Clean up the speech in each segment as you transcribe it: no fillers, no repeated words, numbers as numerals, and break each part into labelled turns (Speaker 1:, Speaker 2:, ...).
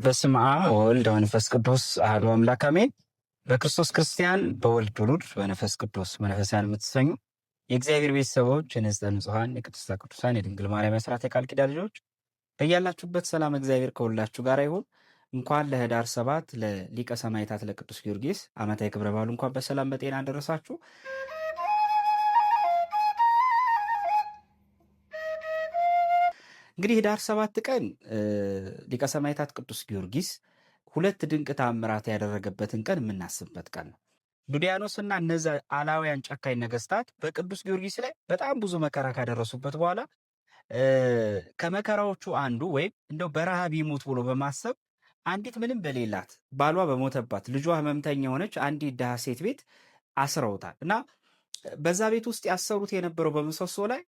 Speaker 1: በስመ አብ ወወልድ ወመንፈስ ቅዱስ አሐዱ አምላክ አሜን። በክርስቶስ ክርስቲያን በወልድ ውሉድ በመንፈስ ቅዱስ መንፈሳውያን የምትሰኙ የእግዚአብሔር ቤተሰቦች የንጽሕተ ንጹሐን የቅድስተ ቅዱሳን የድንግል ማርያም የአስራት የቃል ኪዳን ልጆች በያላችሁበት ሰላም እግዚአብሔር ከሁላችሁ ጋር ይሁን። እንኳን ለኅዳር 7 ለሊቀ ሰማዕታት ለቅዱስ ጊዮርጊስ ዓመታዊ ክብረ በዓሉ እንኳን በሰላም በጤና አደረሳችሁ። እንግዲህ ኅዳር 7 ቀን ሊቀ ሰማዕታት ቅዱስ ጊዮርጊስ ሁለት ድንቅ ተአምራት ያደረገበትን ቀን የምናስብበት ቀን ነው። ዱዲያኖስና እነዚያ አላውያን ጨካኝ ነገስታት በቅዱስ ጊዮርጊስ ላይ በጣም ብዙ መከራ ካደረሱበት በኋላ ከመከራዎቹ አንዱ ወይም እንደው በረሃብ ይሙት ብሎ በማሰብ አንዲት ምንም በሌላት ባሏ በሞተባት ልጇ ህመምተኛ የሆነች አንዲት ድሃ ሴት ቤት አስረውታል እና በዛ ቤት ውስጥ ያሰሩት የነበረው በምሰሶ ላይ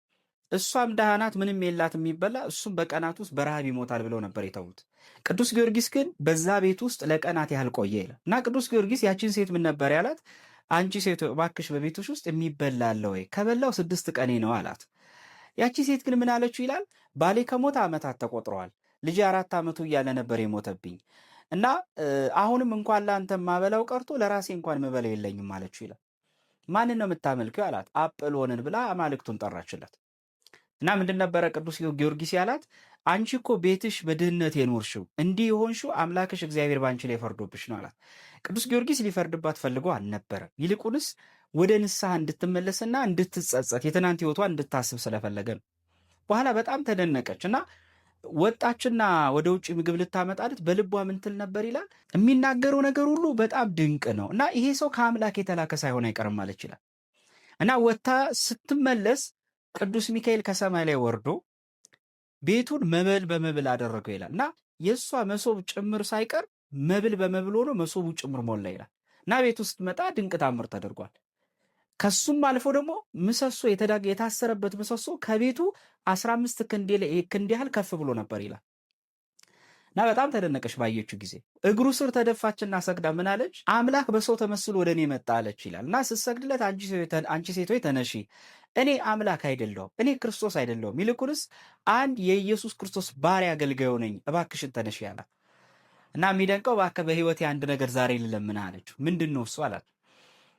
Speaker 1: እሷም ድሃ ናት፣ ምንም የላት የሚበላ፣ እሱም በቀናት ውስጥ በረሃብ ይሞታል ብለው ነበር የተዉት። ቅዱስ ጊዮርጊስ ግን በዛ ቤት ውስጥ ለቀናት ያህል ቆየ ይላል እና ቅዱስ ጊዮርጊስ ያችን ሴት ምን ነበር ያላት? አንቺ ሴት እባክሽ በቤትሽ ውስጥ የሚበላ አለ ወይ? ከበላው 6 ቀኔ ነው አላት። ያቺ ሴት ግን ምን አለችው ይላል? ባሌ ከሞተ ዓመታት ተቆጥረዋል። ልጄ 4 ዓመቱ እያለ ነበር የሞተብኝ እና አሁንም እንኳን ለአንተ ማበላው ቀርቶ ለራሴ እንኳን መበላው የለኝም አለችው ይላል። ማንን ነው የምታመልኪው አላት። አጵሎንን ብላ አማልክቱን ጠራችለት። እና ምንድን ነበረ ቅዱስ ጊዮርጊስ ያላት? አንቺ እኮ ቤትሽ በድህነት የኖርሽው እንዲህ የሆንሽው አምላክሽ እግዚአብሔር በአንቺ ላይ ፈርዶብሽ ነው አላት። ቅዱስ ጊዮርጊስ ሊፈርድባት ፈልጎ አልነበረም። ይልቁንስ ወደ ንስሐ እንድትመለስና እንድትጸጸት የትናንት ሕይወቷ እንድታስብ ስለፈለገ ነው። በኋላ በጣም ተደነቀች እና ወጣችና ወደ ውጭ ምግብ ልታመጣለት በልቧ ምን ትል ነበር ይላል። የሚናገረው ነገር ሁሉ በጣም ድንቅ ነው እና ይሄ ሰው ከአምላክ የተላከ ሳይሆን አይቀርም ማለት ይችላል። እና ወጥታ ስትመለስ ቅዱስ ሚካኤል ከሰማይ ላይ ወርዶ ቤቱን መብል በመብል አደረገው ይላል እና የእሷ መሶብ ጭምር ሳይቀር መብል በመብል ሆኖ መሶቡ ጭምር ሞላ ይላል እና ቤቱ ስትመጣ ድንቅ ታምር ተደርጓል። ከሱም አልፎ ደግሞ ምሰሶ የታሰረበት ምሰሶ ከቤቱ 15 ክንድ ያህል ከፍ ብሎ ነበር ይላል እና በጣም ተደነቀች ባየችው ጊዜ። እግሩ ስር ተደፋችና ሰግዳ ምን አለች? አምላክ በሰው ተመስሎ ወደ እኔ መጣ አለች ይላል እና ስትሰግድለት አንቺ ሴት ሆይ ተነሺ፣ እኔ አምላክ አይደለሁም፣ እኔ ክርስቶስ አይደለሁም፣ ይልቁንስ አንድ የኢየሱስ ክርስቶስ ባሪያ አገልጋዩ ነኝ፣ እባክሽን ተነሺ አላት። እና የሚደንቀው እባክህ በሕይወቴ አንድ ነገር ዛሬ ልለምንህ አለችው። ምንድን ነው እሱ አላት።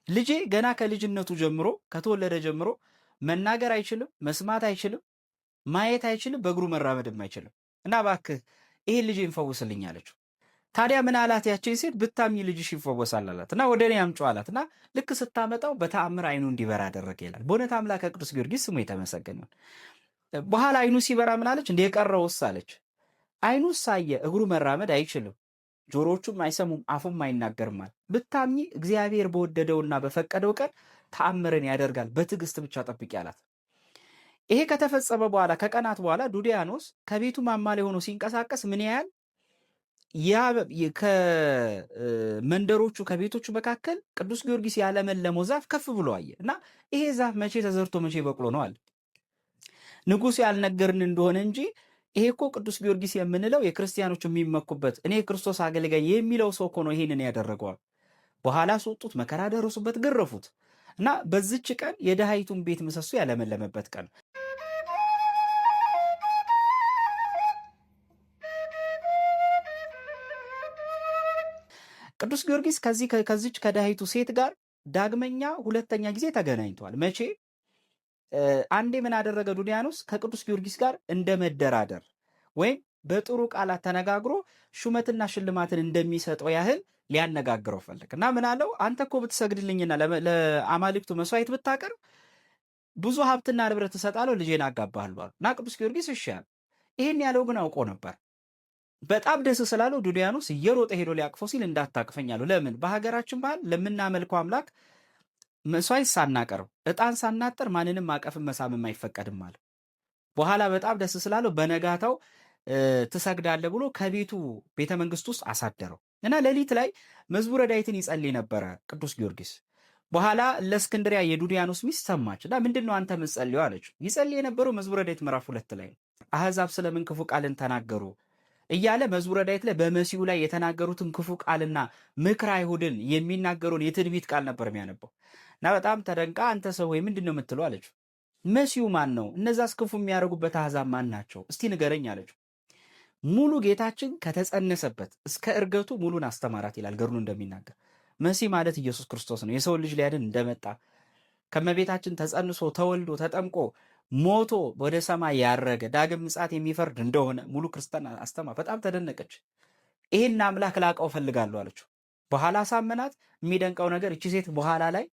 Speaker 1: ልጄ ገና ከልጅነቱ ጀምሮ ከተወለደ ጀምሮ መናገር አይችልም፣ መስማት አይችልም፣ ማየት አይችልም፣ በእግሩ መራመድም አይችልም እና እባክህ ይሄን ልጅ ይፈውስልኝ አለችው። ታዲያ ምን አላት ያችን ሴት? ብታምኚ ልጅሽ ይፈወሳል አላት እና ወደ እኔ አምጪው አላት እና ልክ ስታመጣው በተአምር አይኑ እንዲበራ አደረገ ይላል። በእውነት አምላከ ቅዱስ ጊዮርጊስ ስሙ የተመሰገነ ይሁን። በኋላ አይኑ ሲበራ ምን አለች? እንደ የቀረውስ አለች። አይኑ ሳየ እግሩ መራመድ አይችልም፣ ጆሮዎቹም አይሰሙም፣ አፉም አይናገርም አለ። ብታምኚ እግዚአብሔር በወደደውና በፈቀደው ቀን ተአምርን ያደርጋል፣ በትዕግስት ብቻ ጠብቂ አላት። ይሄ ከተፈጸመ በኋላ ከቀናት በኋላ ዱዲያኖስ ከቤቱ ማማ ላይ ሆኖ ሲንቀሳቀስ ምን ያህል ያ ከመንደሮቹ ከቤቶቹ መካከል ቅዱስ ጊዮርጊስ ያለመለመው ዛፍ ከፍ ብሎ አየ እና ይሄ ዛፍ መቼ ተዘርቶ መቼ በቅሎ ነው አለ። ንጉሱ ያልነገርን እንደሆነ እንጂ ይሄ እኮ ቅዱስ ጊዮርጊስ የምንለው የክርስቲያኖች የሚመኩበት እኔ የክርስቶስ አገልጋይ የሚለው ሰው እኮ ነው ይሄንን ያደረገዋል። በኋላ ስወጡት መከራ ደረሱበት፣ ገረፉት እና በዚች ቀን የድሃይቱን ቤት ምሰሶ ያለመለመበት ቀን። ቅዱስ ጊዮርጊስ ከዚች ከድሃይቱ ሴት ጋር ዳግመኛ ሁለተኛ ጊዜ ተገናኝተዋል። መቼ? አንዴ ምን አደረገ ዱዲያኖስ ከቅዱስ ጊዮርጊስ ጋር እንደ መደራደር ወይም በጥሩ ቃላት ተነጋግሮ ሹመትና ሽልማትን እንደሚሰጠው ያህል ሊያነጋግረው ፈለግ እና ምን አለው? አንተ እኮ ብትሰግድልኝና ለአማልክቱ መስዋዕት ብታቀርብ ብዙ ሀብትና ንብረት እሰጣለሁ፣ ልጄን አጋባሃለሁ አለው እና ቅዱስ ጊዮርጊስ እሺ አለ። ይሄን ያለው ግን አውቆ ነበር። በጣም ደስ ስላለው ዱዲያኖስ እየሮጠ ሄዶ ሊያቅፈው ሲል እንዳታቅፈኝ አለው። ለምን? በሀገራችን ባህል ለምናመልከው አምላክ መስዋዕት ሳናቀርብ ዕጣን ሳናጠር ማንንም ማቀፍም መሳምም አይፈቀድም አለ። በኋላ በጣም ደስ ስላለው በነጋታው ትሰግዳለህ ብሎ ከቤቱ ቤተ መንግስት ውስጥ አሳደረው እና ሌሊት ላይ መዝሙረ ዳዊትን ይጸልይ ነበረ ቅዱስ ጊዮርጊስ። በኋላ ለእስክንድሪያ የዱዲያኖስ ሚስት ሰማች እና ምንድን ነው አንተ ምጸልየው አለችው። ይጸልይ የነበረው መዝሙረ ዳዊት ምዕራፍ 2 ላይ ነው። አሕዛብ ስለምን ክፉ ቃልን ተናገሩ እያለ መዝሙረ ዳዊት ላይ በመሲሁ ላይ የተናገሩትን ክፉ ቃልና ምክረ አይሁድን የሚናገሩን የትንቢት ቃል ነበር የሚያነባው እና በጣም ተደንቃ አንተ ሰው ወይ ምንድን ነው የምትለው አለችው። መሲሁ ማን ነው? እነዛስ ክፉ የሚያደርጉበት አሕዛብ ማን ናቸው? እስቲ ንገረኝ አለችው። ሙሉ ጌታችን ከተጸነሰበት እስከ እርገቱ ሙሉን አስተማራት ይላል ገድሉ እንደሚናገር። መሲህ ማለት ኢየሱስ ክርስቶስ ነው። የሰውን ልጅ ሊያድን እንደመጣ ከመቤታችን ተጸንሶ ተወልዶ ተጠምቆ ሞቶ ወደ ሰማይ ያረገ ዳግም ምጽአት የሚፈርድ እንደሆነ ሙሉ ክርስቲያን አስተማ በጣም ተደነቀች። ይህን አምላክ ላቀው እፈልጋለሁ አለችው። በኋላ ሳመናት። የሚደንቀው ነገር እቺ ሴት በኋላ ላይ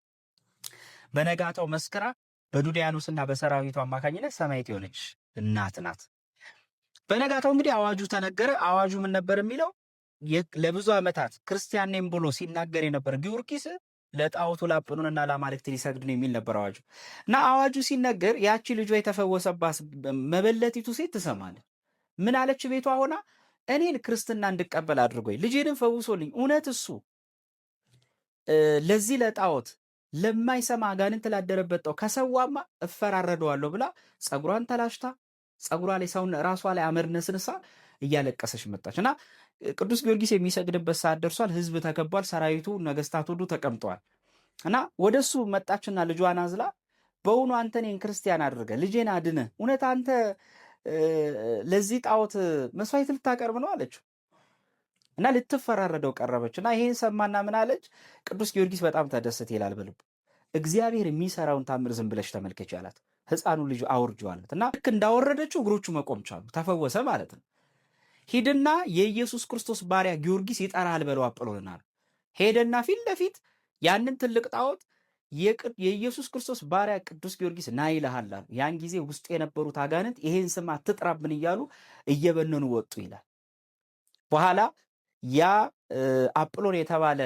Speaker 1: በነጋታው መስክራ በዱዲያኖስና በሰራዊቱ አማካኝነት ሰማዕት የሆነች እናት ናት። በነጋታው እንግዲህ አዋጁ ተነገረ። አዋጁ ምን ነበር የሚለው? ለብዙ ዓመታት ክርስቲያን ነኝ ብሎ ሲናገር የነበረ ጊዮርጊስ ለጣዖቱ ላጵኑንና ለአማልክት ሊሰግድ ነው የሚል ነበር አዋጁ። እና አዋጁ ሲነገር ያቺ ልጇ የተፈወሰባት መበለቲቱ ሴት ትሰማለች። ምን አለች? ቤቷ ሆና እኔን ክርስትና እንድቀበል አድርጎኝ ልጄንም ፈውሶልኝ፣ እውነት እሱ ለዚህ ለጣዖት ለማይሰማ አጋንንት ላደረበት ጣዖት ከሰዋማ እፈራረደዋለሁ ብላ ጸጉሯን ተላሽታ ጸጉሯ ላይ ሰውን ራሷ ላይ አመድ ነስንሳ እያለቀሰች መጣች። እና ቅዱስ ጊዮርጊስ የሚሰግድበት ሰዓት ደርሷል። ህዝብ ተከቧል። ሰራዊቱ ነገስታት ሁሉ ተቀምጠዋል። እና ወደሱ መጣችና ልጇን አዝላ በውኑ አንተ እኔን ክርስቲያን አድርገ ልጄን አድነ እውነት አንተ ለዚህ ጣዖት መስዋዕት ልታቀርብ ነው አለችው። እና ልትፈራረደው ቀረበች። እና ይሄን ሰማና ምን አለች? ቅዱስ ጊዮርጊስ በጣም ተደሰተ ይላል በልቡ። እግዚአብሔር የሚሰራውን ታምር ዝም ብለሽ ተመልከች አላት። ህፃኑ ልጅ አውርጆ አላት። እና ልክ እንዳወረደችው እግሮቹ መቆም ቻሉ፣ ተፈወሰ ማለት ነው። ሂድና የኢየሱስ ክርስቶስ ባሪያ ጊዮርጊስ ይጠራሃል በለው አጵሎንን አለ። ሄደና ፊት ለፊት ያንን ትልቅ ጣዖት የኢየሱስ ክርስቶስ ባሪያ ቅዱስ ጊዮርጊስ ና ይልሃል አሉ። ያን ጊዜ ውስጡ የነበሩት አጋንንት ይሄን ስም አትጥራብን እያሉ እየበነኑ ወጡ ይላል። በኋላ ያ አጵሎን የተባለ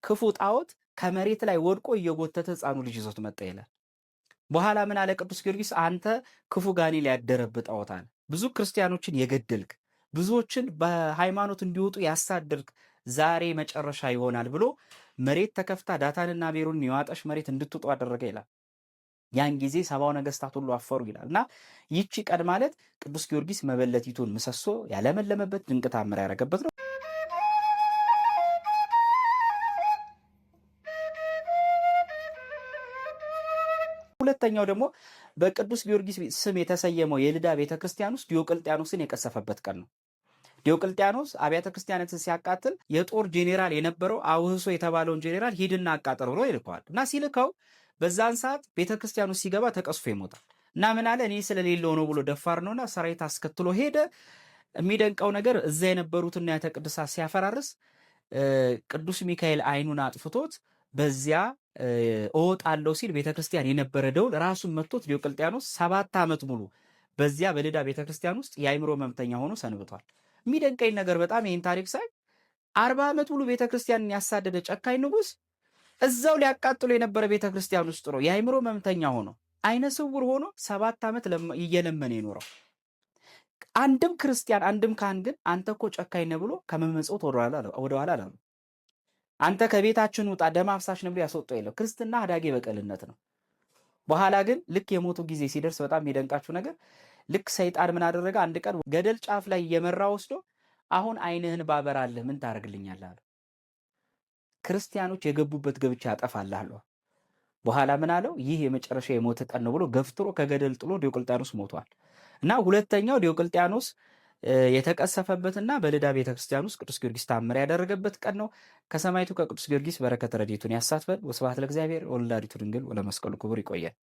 Speaker 1: ክፉ ጣዖት ከመሬት ላይ ወድቆ እየጎተተ ህፃኑ ልጅ ይዞት መጣ ይላል። በኋላ ምን አለ ቅዱስ ጊዮርጊስ? አንተ ክፉ ጋኔል ያደረብህ ጣዖት አለ፣ ብዙ ክርስቲያኖችን የገደልክ ብዙዎችን በሃይማኖት እንዲወጡ ያሳደርክ ዛሬ መጨረሻ ይሆናል ብሎ መሬት ተከፍታ ዳታንና አቤሮንን የዋጠሽ መሬት እንድትውጡ አደረገ ይላል። ያን ጊዜ ሰባው ነገስታት ሁሉ አፈሩ ይላል። እና ይቺ ቀን ማለት ቅዱስ ጊዮርጊስ መበለቲቱን ምሰሶ ያለመለመበት ድንቅ ታምር ያደረገበት ነው። ሁለተኛው ደግሞ በቅዱስ ጊዮርጊስ ስም የተሰየመው የልዳ ቤተክርስቲያን ውስጥ ዲዮቅልጥያኖስን የቀሰፈበት ቀን ነው። ዲዮቅልጥያኖስ አብያተ ክርስቲያናትን ሲያቃጥል የጦር ጄኔራል የነበረው አውህሶ የተባለውን ጄኔራል ሂድና አቃጥል ብሎ ይልከዋል። እና ሲልከው በዛን ሰዓት ቤተክርስቲያኑ ሲገባ ተቀስፎ ይሞታል። እና ምን አለ እኔ ስለሌለው ነው ብሎ ደፋር ነውና ሰራዊት አስከትሎ ሄደ። የሚደንቀው ነገር እዛ የነበሩትና አብያተ ቅዱሳት ሲያፈራርስ ቅዱስ ሚካኤል አይኑን አጥፍቶት በዚያ እወጣለሁ ሲል ቤተክርስቲያን የነበረ ደውል ራሱን መጥቶት ዲዮቅልጥያኖስ 7 ዓመት ሙሉ በዚያ በልዳ ቤተክርስቲያን ውስጥ የአእምሮ ህመምተኛ ሆኖ ሰንብቷል። የሚደንቀኝ ነገር በጣም ይህን ታሪክ ሳይ 40 ዓመት ሙሉ ቤተክርስቲያንን ያሳደደ ጨካኝ ንጉስ እዛው ሊያቃጥሎ የነበረ ቤተክርስቲያን ውስጥ ነው የአእምሮ ህመምተኛ ሆኖ አይነ ስውር ሆኖ 7 ዓመት እየለመነ የኖረው። አንድም ክርስቲያን አንድም ካህን ግን አንተ እኮ ጨካኝ ነህ ብሎ ከመመጽወት ወደኋላ አላሉ። አንተ ከቤታችን ውጣ ደም አፍሳሽ ነው ብሎ ያስወጣው የለው። ክርስትና አዳጌ በቀልነት ነው። በኋላ ግን ልክ የሞቱ ጊዜ ሲደርስ በጣም የሚደንቃችሁ ነገር ልክ ሰይጣን ምን አደረገ? አንድ ቀን ገደል ጫፍ ላይ እየመራ ወስዶ አሁን ዓይንህን ባበራልህ ምን ታደርግልኛለህ አለው። ክርስቲያኖች የገቡበት ገብቻ አጠፋልሃለሁ። በኋላ ምን አለው? ይህ የመጨረሻ የሞት ቀን ነው ብሎ ገፍትሮ ከገደል ጥሎ ዲዮቅልጥያኖስ ሞቷል። እና ሁለተኛው ዲዮቅልጥያኖስ የተቀሰፈበትና በልዳ ቤተክርስቲያን ውስጥ ቅዱስ ጊዮርጊስ ታምር ያደረገበት ቀን ነው። ከሰማዕቱ ከቅዱስ ጊዮርጊስ በረከት ረድኤቱን ያሳትፈን። ወስብሐት ለእግዚአብሔር ወለወላዲቱ ድንግል ወለመስቀሉ ክቡር። ይቆያል።